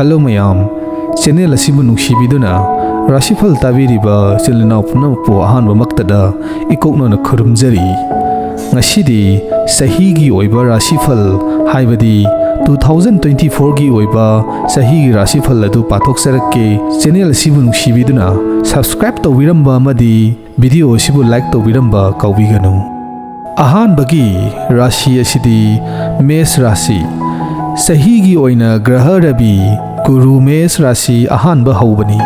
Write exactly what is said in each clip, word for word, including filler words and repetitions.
Hello ꯃꯌꯥꯝ, channel ꯑꯁꯤꯕꯨ ꯅꯨꯡꯁꯤꯕꯤꯗꯨꯅ ꯔꯥꯁꯤꯐꯜ ꯇꯥꯕꯤꯔꯤꯕ ꯏꯆꯤꯜ ꯏꯅꯥꯎ ꯄꯨꯝꯅꯃꯛꯄꯨ ꯑꯍꯥꯟꯕꯃꯛꯇꯗ ꯏꯀꯣꯛꯅꯅ ꯈꯨꯔꯨꯝꯖꯔꯤ꯫ ꯉꯁꯤꯗꯤ ꯆꯍꯤꯒꯤ ꯑꯣꯏꯕ ꯔꯥꯁꯤꯐꯜ, ꯍꯥꯏꯕꯗꯤ two thousand twenty fourꯒꯤ ꯑꯣꯏꯕ ꯆꯍꯤꯒꯤ ꯔꯥꯁꯤꯐꯜ ꯑꯗꯨ ꯄꯥꯊꯣꯛꯆꯔꯛꯀꯦ꯫ ꯆꯦꯅꯦꯜ ꯑꯁꯤꯕꯨ ꯅꯨꯡꯁꯤꯕꯤꯗꯨꯅ ꯁꯕꯁꯀ꯭ꯔꯥꯏꯕ ꯇꯧꯕꯤꯔꯝꯕ ꯑꯃꯗꯤ ꯚꯤꯗꯤꯑꯣ ꯑꯁꯤꯕꯨ ꯂꯥꯏꯛ ꯇꯧꯕꯤꯔꯝꯕ ꯀꯥꯎꯕꯤꯒꯅꯨ꯫ ꯑꯍꯥꯟꯕꯒꯤ ꯔꯥꯁꯤ ꯑꯁꯤꯗꯤ ꯃꯦꯁ ꯔꯥꯁꯤ꯫ ꯆꯍꯤꯒꯤ ꯑꯣꯏꯅ ꯒ꯭ꯔꯍ ꯔꯕꯤ ꯒꯨꯔꯨ ꯃꯦꯁ ꯔꯥꯁꯤ ꯑꯍꯥꯟꯕ ꯍꯧꯕꯅꯤ꯫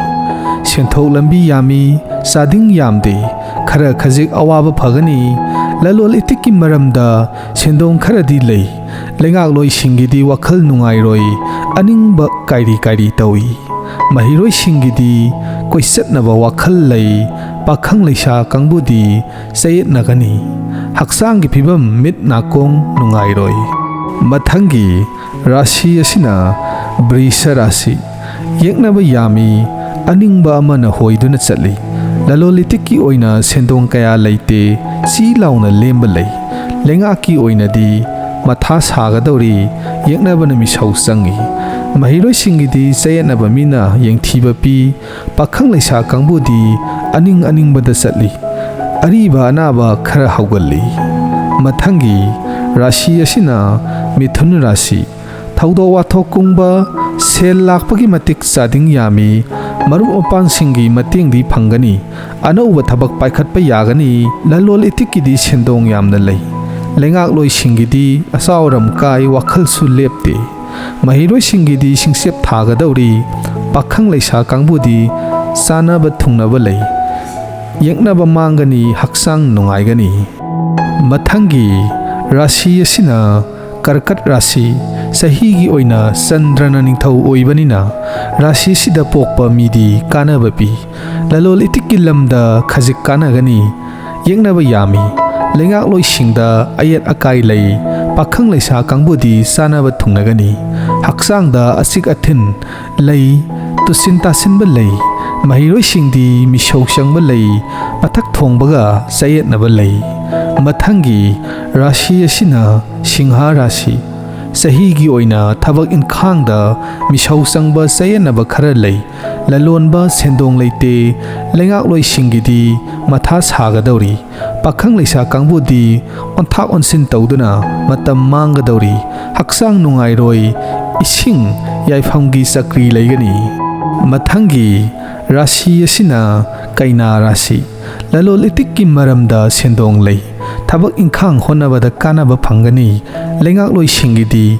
ꯁꯦꯟꯊꯣꯛ ꯂꯝꯕꯤ ꯌꯥꯝꯃꯤ, ꯆꯥꯗꯤꯡ ꯌꯥꯝꯗꯦ, ꯈꯔ ꯈꯖꯤꯛ ꯑꯋꯥꯕ ꯐꯒꯅꯤ꯫ ꯂꯂꯣꯜ ꯏꯇꯤꯛꯀꯤ ꯃꯔꯝꯗ ꯁꯦꯟꯗꯣꯡ ꯈꯔꯗꯤ ꯂꯩ꯫ ꯂꯩꯉꯥꯛꯂꯣꯏꯁꯤꯡꯒꯤꯗꯤ ꯋꯥꯈꯜ ꯅꯨꯡꯉꯥꯏꯔꯣꯏ, ꯑꯅꯤꯡꯕ ꯀꯥꯏꯔꯤ ꯀꯥꯏꯔꯤ ꯇꯧꯏ꯫ ꯃꯍꯩꯔꯣꯏꯁꯤꯡꯒꯤꯗꯤ ꯀꯣꯏꯆꯠꯅꯕ ꯋꯥꯈꯜ ꯂꯩ꯫ ꯄꯥꯈꯪ ꯂꯩꯁꯥ ꯀꯥꯡꯕꯨꯗꯤ ꯆꯌꯦꯠꯅꯒꯅꯤ꯫ ꯍꯛꯆꯥꯡꯒꯤ ꯐꯤꯕꯝ, ꯃꯤꯠ ꯅꯥꯀꯣꯡ ꯅꯨꯡꯉꯥꯏꯔꯣꯏ꯫ ꯃꯊꯪꯒꯤ ꯔꯥꯁꯤ ꯑꯁꯤꯅ ꯕ꯭ꯔꯤꯁ ꯔꯥꯁꯤ꯫ ꯌꯦꯛꯅꯕ ꯌꯥꯝꯃꯤ, ꯑꯅꯤꯡꯕ ꯑꯃꯅ ꯍꯣꯏꯗꯨꯅ ꯆꯠꯂꯤ꯫ ꯂꯂꯣꯜ ꯏꯇꯤꯛꯀꯤ ꯑꯣꯏꯅ ꯁꯦꯟꯗꯣꯡ ꯀꯌꯥ ꯂꯩꯇꯦ, ꯆꯤ ꯂꯥꯎꯅ ꯂꯦꯝꯕ ꯂꯩ꯫ ꯂꯩꯉꯥꯛꯀꯤ ꯑꯣꯏꯅꯗꯤ ꯃꯊꯥ ꯁꯥꯒꯗꯧꯔꯤ, ꯌꯦꯛꯅꯕꯅ ꯃꯤꯁꯧ ꯆꯪꯏ꯫ ꯃꯍꯩꯔꯣꯏꯁꯤꯡꯒꯤꯗꯤ ꯆꯌꯦꯠꯅꯕ ꯃꯤꯅ ꯌꯦꯡꯊꯤꯕ ꯄꯤ, ꯄꯥꯈꯪ ꯂꯩꯁꯥ ꯀꯥꯡꯕꯨꯗꯤ ꯑꯅꯤꯡ ꯑꯅꯤꯡꯕꯗ ꯆꯠꯂꯤ꯫ ꯑꯔꯤꯕ ꯑꯅꯥꯕ ꯈꯔ ꯍꯧꯒꯠꯂꯤ꯫ ꯃꯊꯪꯒꯤ ꯔꯥꯁꯤ ꯑꯁꯤꯅ ꯃꯤꯊꯨꯟ ꯔꯥꯁꯤ꯫ ꯊꯧꯗꯣꯛ ꯋꯥꯊꯣꯛ ꯀꯨꯡꯕ, ꯁꯦꯜ ꯂꯥꯛꯄꯒꯤ ꯃꯇꯤꯛ ꯆꯥꯗꯤꯡ ꯌꯥꯝꯃꯤ, ꯃꯔꯨꯞ ꯃꯄꯥꯡꯁꯤꯡꯒꯤ ꯃꯇꯦꯡꯗꯤ ꯐꯪꯒꯅꯤ, ꯑꯅꯧꯕ ꯊꯕꯛ ꯄꯥꯏꯈꯠꯄ ꯌꯥꯒꯅꯤ, ꯂꯂꯣꯜ ꯏꯇꯤꯛꯀꯤꯗꯤ ꯁꯦꯟꯗꯣꯡ ꯌꯥꯝꯅ ꯂꯩ꯫ ꯂꯩꯉꯥꯛꯂꯣꯏꯁꯤꯡꯒꯤꯗꯤ ꯑꯆꯥꯎ ꯑꯔꯝ ꯀꯥꯏ, ꯋꯥꯈꯜꯁꯨ ꯂꯦꯞꯇꯦ꯫ ꯃꯍꯩꯔꯣꯏꯁꯤꯡꯒꯤꯗꯤ ꯁꯤꯡꯆꯦꯞ ꯊꯥꯒꯗꯧꯔꯤ, ꯄꯥꯈꯪ ꯂꯩꯁꯥ ꯀꯥꯡꯕꯨꯗꯤ ꯆꯥꯅꯕ ꯊꯨꯡꯅꯕ ꯂꯩ꯫ ꯌꯦꯛꯅꯕ ꯃꯥꯡꯒꯅꯤ, ꯍꯛꯆꯥꯡ ꯅꯨꯡꯉꯥꯏꯒꯅꯤ꯫ ꯃꯊꯪꯒꯤ ꯔꯥꯁꯤ ꯑꯁꯤꯅ ꯀꯔꯀꯠ ꯔꯥꯁꯤ꯫ ꯆꯍꯤꯒꯤ ꯑꯣꯏꯅ ꯆꯟꯗ꯭ꯔꯅ ꯅꯤꯡꯊꯧ ꯑꯣꯏꯕꯅꯤꯅ ꯔꯥꯁꯤꯁꯤꯗ ꯄꯣꯛꯄ ꯃꯤꯗꯤ ꯀꯥꯟꯅꯕ ꯄꯤ꯫ ꯂꯂꯣꯜ ꯏꯇꯤꯛꯀꯤ ꯂꯝꯗ ꯈꯖꯤꯛ ꯀꯥꯟꯅꯒꯅꯤ꯫ ꯌꯦꯛꯅꯕ ꯌꯥꯝꯃꯤ꯫ ꯂꯩꯉꯥꯛꯂꯣꯏꯁꯤꯡꯗ ꯑꯌꯦꯠ ꯑꯀꯥꯏ ꯂꯩ꯫ ꯄꯥꯈꯪ ꯂꯩꯁꯥ ꯀꯥꯡꯕꯨꯗꯤ ꯆꯥꯅꯕ ꯊꯨꯡꯅꯒꯅꯤ꯫ ꯍꯛꯆꯥꯡꯗ ꯑꯆꯤꯛ ꯑꯊꯤꯟ ꯂꯩ꯫ ꯇꯨꯁꯤꯟ ꯇꯥꯁꯤꯟꯕ ꯂꯩ꯫ ꯃꯍꯩꯔꯣꯏꯁꯤꯡꯗꯤ ꯃꯤꯁꯧ ꯆꯪꯕ ꯂꯩ꯫ ꯃꯊꯛ ꯊꯣꯡꯕꯒ ꯆꯌꯦꯠꯅꯕ ꯂꯩ꯫ ꯃꯊꯪꯒꯤ ꯔꯥꯁꯤ ꯑꯁꯤꯅ ꯁꯤꯡꯍ ꯔꯥꯁꯤ꯫ ꯆꯍꯤꯒꯤ ꯑꯣꯏꯅ ꯊꯕꯛ ꯏꯪꯈꯥꯡꯗ ꯃꯤꯁꯧ ꯆꯪꯕ ꯆꯌꯦꯠꯅꯕ ꯈꯔ ꯂꯩ꯫ ꯂꯂꯣꯟꯕ ꯁꯦꯟꯗꯣꯡ ꯂꯩꯇꯦ꯫ ꯂꯩꯉꯥꯛꯂꯣꯏꯁꯤꯡꯒꯤꯗꯤ ꯃꯊꯥ ꯁꯥꯒꯗꯧꯔꯤ꯫ ꯄꯥꯈꯪ ꯂꯩꯁꯥ ꯀꯥꯡꯕꯨꯗꯤ ꯑꯣꯟꯊꯥꯛ ꯑꯣꯟꯁꯤꯟ ꯇꯧꯗꯨꯅ ꯃꯇꯝ ꯃꯥꯡꯒꯗꯧꯔꯤ꯫ ꯍꯛꯆꯥꯡ ꯅꯨꯡꯉꯥꯏꯔꯣꯏ꯫ ꯏꯁꯤꯡ ꯌꯥꯏꯐꯝꯒꯤ ꯆꯀ꯭ꯔꯤ ꯂꯩꯒꯅꯤ꯫ ꯃꯊꯪꯒꯤ ꯔꯥꯁꯤ ꯑꯁꯤꯅ ꯀꯩꯅꯥ ꯔꯥꯁꯤ꯫ ꯂꯂꯣꯟ ꯏꯇꯤꯛꯀꯤ ꯃꯔꯝꯗ ꯁꯦꯟꯗꯣꯡ ꯂꯩ꯫ ꯊꯕꯛ ꯏꯪꯈꯥꯡ ꯍꯣꯠꯅꯕꯗ ꯀꯥꯟꯅꯕ ꯐꯪꯒꯅꯤ꯫ ꯂꯩꯉꯥꯛꯂꯣꯏꯁꯤꯡꯒꯤꯗꯤ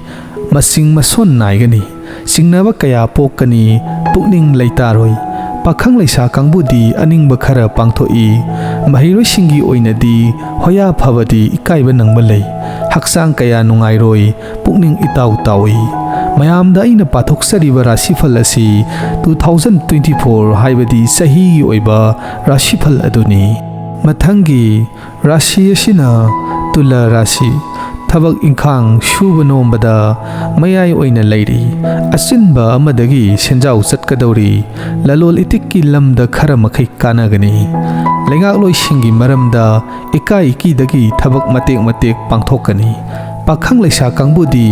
ꯃꯁꯤꯡ ꯃꯁꯣꯟ ꯅꯥꯏꯒꯅꯤ꯫ ꯆꯤꯡꯅꯕ ꯀꯌꯥ ꯄꯣꯛꯀꯅꯤ꯫ ꯄꯨꯛꯅꯤꯡ ꯂꯩꯇꯥꯔꯣꯏ꯫ ꯄꯥꯈꯪ ꯂꯩꯁꯥ ꯀꯥꯡꯕꯨꯗꯤ ꯑꯅꯤꯡꯕ ꯈꯔ ꯄꯥꯡꯊꯣꯛꯏ꯫ ꯃꯍꯩꯔꯣꯏꯁꯤꯡꯒꯤ ꯑꯣꯏꯅꯗꯤ ꯍꯣꯌꯥ ꯐꯕꯗꯤ ꯏꯀꯥꯏꯕ ꯅꯪꯕ ꯂꯩ꯫ ꯍꯛꯆꯥꯡ ꯀꯌꯥ ꯅꯨꯡꯉꯥꯏꯔꯣꯏ꯫ ꯄꯨꯛꯅꯤꯡ ꯏꯇꯥꯎ ꯇꯥꯎꯏ꯫ ꯃꯌꯥꯝꯗ ꯑꯩꯅ ꯄꯥꯊꯣꯛꯆꯔꯤꯕ ꯔꯥꯁꯤꯐꯜ ꯑꯁꯤ two thousand twenty four, ꯍꯥꯏꯕꯗꯤ ꯆꯍꯤꯒꯤ ꯑꯣꯏꯕ ꯔꯥꯁꯤꯐꯜ ꯑꯗꯨꯅꯤ꯫ ꯃꯊꯪꯒꯤ ꯔꯥꯁꯤ ꯑꯁꯤꯅ ꯇꯨꯂꯥ ꯔꯥꯁꯤ꯫ ꯊꯕꯛ ꯏꯪꯈꯥꯡ ꯁꯨꯕ ꯅꯣꯝꯕꯗ ꯃꯌꯥꯏ ꯑꯣꯏꯅ ꯂꯩꯔꯤ꯫ ꯑꯆꯤꯟꯕ ꯑꯃꯗꯒꯤ ꯁꯦꯟꯖꯥꯎ ꯆꯠꯀꯗꯧꯔꯤ꯫ ꯂꯂꯣꯟ ꯏꯇꯤꯛꯀꯤ ꯂꯝꯗ ꯈꯔ ꯃꯈꯩ ꯀꯥꯟꯅꯒꯅꯤ꯫ ꯂꯩꯉꯥꯛꯂꯣꯏꯁꯤꯡꯒꯤ ꯃꯔꯝꯗ ꯏꯀꯥꯏ ꯏꯀꯤꯗꯒꯤ ꯊꯕꯛ ꯃꯇꯦꯛ ꯃꯇꯦꯛ ꯄꯥꯡꯊꯣꯛꯀꯅꯤ꯫ ꯄꯥꯈꯪ ꯂꯩꯁꯥ ꯀꯥꯡꯕꯨꯗꯤ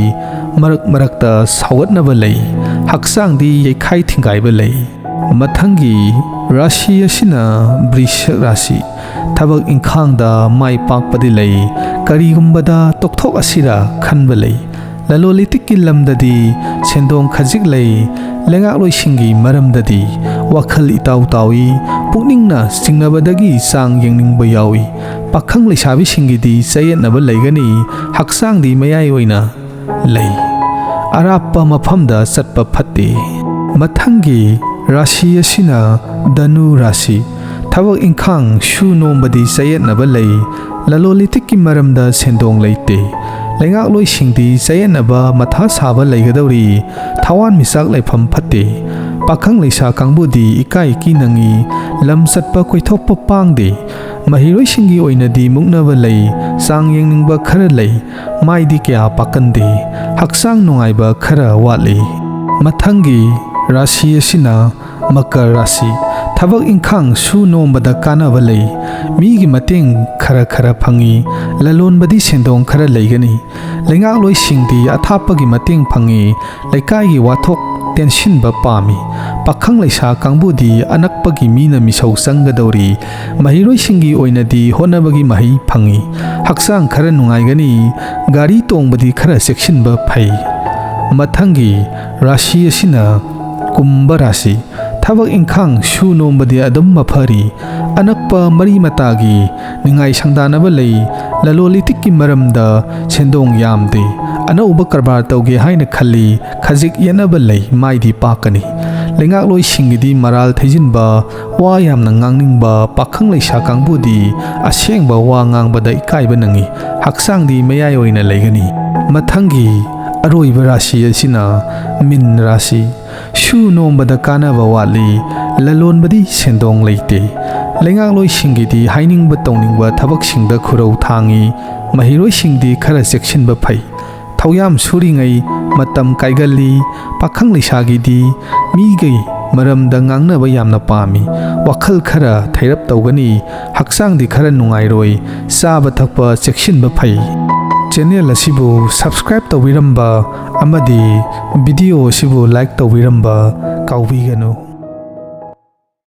ꯃꯔꯛ ꯃꯔꯛꯇ ꯁꯥꯎꯒꯠꯅꯕ ꯂꯩ꯫ ꯍꯛꯆꯥꯡꯗꯤ ꯌꯩꯈꯥꯏ ꯊꯤꯡꯒꯥꯏꯕ ꯂꯩ꯫ ꯃꯊꯪꯒꯤ ꯔꯥꯁꯤ ꯑꯁꯤꯅ ꯕ꯭ꯔꯤꯁꯛ ꯔꯥꯁꯤ꯫ ꯊꯕꯛ ꯏꯪꯈꯥꯡꯗ ꯃꯥꯏ ꯄꯥꯛꯄꯗꯤ ꯂꯩ꯫ ꯀꯔꯤꯒꯨꯝꯕꯗ ꯇꯣꯛꯊꯣꯛ ꯑꯁꯤꯔ ꯈꯟꯕ ꯂꯩ꯫ ꯂꯂꯣꯟ ꯏꯇꯤꯛꯀꯤ ꯂꯝꯗꯗꯤ ꯁꯦꯟꯗꯣꯡ ꯈꯖꯤꯛ ꯂꯩ꯫ ꯂꯩꯉꯥꯛꯂꯣꯏꯁꯤꯡꯒꯤ ꯃꯔꯝꯗꯗꯤ ꯋꯥꯈꯜ ꯏꯇꯥꯎ ꯇꯥꯎꯏ꯫ ꯄꯨꯛꯅꯤꯡꯅ ꯆꯤꯡꯅꯕꯗꯒꯤ ꯆꯥꯡ ꯌꯦꯡꯅꯤꯡꯕ ꯌꯥꯎꯏ꯫ ꯄꯥꯈꯪ ꯂꯩꯁꯥꯕꯤꯁꯤꯡꯒꯤꯗꯤ ꯆꯌꯦꯠꯅꯕ ꯂꯩꯒꯅꯤ꯫ ꯍꯛꯆꯥꯡꯗꯤ ꯃꯌꯥꯏ ꯑꯣꯏꯅ ꯂꯩ꯫ ꯑꯔꯥꯞꯄ ꯃꯐꯝꯗ ꯆꯠꯄ ꯐꯠꯇꯦ꯫ ꯃꯊꯪꯒꯤ ꯔꯥꯁꯤ ꯑꯁꯤꯅ ꯙꯅꯨ ꯔꯥꯁꯤ꯫ ꯊꯕꯛ ꯏꯪꯈꯥꯡ ꯁꯨ ꯅꯣꯝꯕꯗꯤ ꯆꯌꯦꯠꯅꯕ ꯂꯩ꯫ ꯂꯂꯣꯟ ꯏꯇꯤꯛꯀꯤ ꯃꯔꯝꯗ ꯁꯦꯟꯗꯣꯡ ꯂꯩꯇꯦ꯫ ꯂꯩꯉꯥꯛꯂꯣꯏꯁꯤꯡꯗꯤ ꯆꯌꯦꯠꯅꯕ ꯃꯊꯥ ꯁꯥꯕ ꯂꯩꯒꯗꯧꯔꯤ꯫ ꯊꯋꯥꯟꯃꯤꯆꯥꯛ ꯂꯩꯐꯝ ꯐꯠꯇꯦ꯫ ꯄꯥꯈꯪ ꯂꯩꯁꯥ ꯀꯥꯡꯕꯨꯗꯤ ꯏꯀꯥꯏ ꯏꯀꯤ ꯅꯪꯏ꯫ ꯂꯝ ꯆꯠꯄ ꯀꯣꯏꯊꯣꯛꯄ ꯄꯥꯡꯗꯦ꯫ ꯃꯍꯩꯔꯣꯏꯁꯤꯡꯒꯤ ꯑꯣꯏꯅꯗꯤ ꯃꯨꯛꯅꯕ ꯂꯩ꯫ ꯆꯥꯡ ꯌꯦꯡꯅꯤꯡꯕ ꯈꯔ ꯂꯩ꯫ ꯃꯥꯏꯗꯤ ꯀꯌꯥ ꯄꯥꯛꯀꯟꯗꯦ꯫ ꯍꯛꯆꯥꯡ ꯅꯨꯡꯉꯥꯏꯕ ꯈꯔ ꯋꯥꯠꯂꯤ꯫ ꯃꯊꯪꯒꯤ ꯔꯥꯁꯤ ꯑꯁꯤꯅ ꯃꯀꯔ ꯔꯥꯁꯤ꯫ ꯊꯕꯛ ꯏꯪꯈꯥꯡ ꯁꯨ ꯅꯣꯝꯕꯗ ꯀꯥꯟꯅꯕ ꯂꯩ꯫ ꯃꯤꯒꯤ ꯃꯇꯦꯡ ꯈꯔ ꯈꯔ ꯐꯪꯏ꯫ ꯂꯂꯣꯟꯕꯗꯤ ꯁꯦꯟꯗꯣꯡ ꯈꯔ ꯂꯩꯒꯅꯤ꯫ ꯂꯩꯉꯥꯛꯂꯣꯏꯁꯤꯡꯗꯤ ꯑꯊꯥꯞꯄꯒꯤ ꯃꯇꯦꯡ ꯐꯪꯏ, ꯂꯩꯀꯥꯏꯒꯤ ꯋꯥꯊꯣꯛ ꯇꯦꯟꯁꯤꯟꯕ ꯄꯥꯝꯃꯤ꯫ ꯄꯥꯈꯪ ꯂꯩꯁꯥ ꯀꯥꯡꯕꯨꯗꯤ ꯑꯅꯛꯄꯒꯤ ꯃꯤꯅ ꯃꯤꯁꯧ ꯆꯪꯒꯗꯧꯔꯤ꯫ ꯃꯍꯩꯔꯣꯏꯁꯤꯡꯒꯤ ꯑꯣꯏꯅꯗꯤ ꯍꯣꯠꯅꯕꯒꯤ ꯃꯍꯩ ꯐꯪꯏ꯫ ꯍꯛꯆꯥꯡ ꯈꯔ ꯅꯨꯡꯉꯥꯏꯒꯅꯤ꯫ ꯒꯥꯔꯤ ꯇꯣꯡꯕꯗꯤ ꯈꯔ ꯆꯦꯛꯁꯤꯟꯕ ꯐꯩ꯫ ꯃꯊꯪꯒꯤ ꯔꯥꯁꯤ ꯑꯁꯤꯅ ꯀꯨꯝꯚ ꯔꯥꯁꯤ꯫ ꯊꯕꯛ ꯏꯪꯈꯥꯡ ꯁꯨ ꯅꯣꯝꯕꯗꯤ ꯑꯗꯨꯝ ꯃꯐꯔꯤ꯫ ꯑꯅꯛꯄ ꯃꯔꯤ ꯃꯇꯥꯒꯤ ꯅꯤꯡꯉꯥꯏ ꯁꯪꯗꯥꯅꯕ ꯂꯩ꯫ ꯂꯂꯣꯟ ꯏꯇꯤꯛꯀꯤ ꯃꯔꯝꯗ ꯁꯦꯟꯗꯣꯡ ꯌꯥꯝꯗꯦ꯫ ꯑꯅꯧꯕ ꯀꯔꯕꯥꯔ ꯇꯧꯒꯦ ꯍꯥꯏꯅ ꯈꯜꯂꯤ꯫ ꯈꯖꯤꯛ ꯌꯦꯠꯅꯕ ꯂꯩ, ꯃꯥꯏꯗꯤ ꯄꯥꯛꯀꯅꯤ꯫ ꯂꯩꯉꯥꯛꯂꯣꯏꯁꯤꯡꯒꯤꯗꯤ ꯃꯔꯥꯜ ꯊꯩꯖꯤꯟꯕ, ꯋꯥ ꯌꯥꯝꯅ ꯉꯥꯡꯅꯤꯡꯕ, ꯄꯥꯈꯪ ꯂꯩꯁꯥ ꯀꯥꯡꯕꯨꯗꯤ ꯑꯁꯦꯡꯕ ꯋꯥ ꯉꯥꯡꯕꯗ ꯏꯀꯥꯏꯕ ꯅꯪꯏ꯫ ꯍꯛꯆꯥꯡꯗꯤ ꯃꯌꯥꯏ ꯑꯣꯏꯅ ꯂꯩꯒꯅꯤ꯫ ꯃꯊꯪꯒꯤ ꯑꯔꯣꯏꯕ ꯔꯥꯁꯤ ꯑꯁꯤꯅ ꯃꯤꯟ ꯔꯥꯁꯤ꯫ ꯁꯨ ꯅꯣꯝꯕꯗ ꯀꯥꯟꯅꯕ ꯋꯥꯠꯂꯤ꯫ ꯂꯂꯣꯟꯕꯗꯤ ꯁꯦꯟꯗꯣꯡ ꯂꯩꯇꯦ꯫ ꯂꯩꯉꯥꯛꯂꯣꯏꯁꯤꯡꯒꯤꯗꯤ ꯍꯥꯏꯅꯤꯡꯕ ꯇꯧꯅꯤꯡꯕ ꯊꯕꯛꯁꯤꯡꯗ ꯈꯨꯔꯧ ꯊꯥꯡꯏ꯫ ꯃꯍꯩꯔꯣꯏꯁꯤꯡꯗꯤ ꯈꯔ ꯆꯦꯛꯁꯤꯟꯕ ꯐꯩ꯫ ꯊꯧꯌꯥꯝ ꯁꯨꯔꯤꯉꯩ ꯃꯇꯝ ꯀꯥꯏꯒꯜꯂꯤ꯫ ꯄꯥꯈꯪ ꯂꯩꯁꯥꯒꯤꯗꯤ ꯃꯤꯒꯤ ꯃꯔꯝꯗ ꯉꯥꯡꯅꯕ ꯌꯥꯝꯅ ꯄꯥꯝꯃꯤ꯫ ꯋꯥꯈꯜ ꯈꯔ ꯊꯩꯔꯞ ꯇꯧꯒꯅꯤ꯫ ꯍꯛꯆꯥꯡꯗꯤ ꯈꯔ ꯅꯨꯡꯉꯥꯏꯔꯣꯏ꯫ ꯆꯥꯕ ꯊꯛꯄ ꯆꯦꯛꯁꯤꯟꯕ ꯐꯩ꯫ ꯆꯦꯅꯦꯜ ꯑꯁꯤꯕꯨ subscribe ꯇꯧꯕꯤꯔꯝꯕ ꯑꯃꯗꯤ video ꯑꯁꯤꯕꯨ like ꯇꯧꯕꯤꯔꯝꯕ ꯀꯥꯎꯕꯤꯒꯅꯨ꯫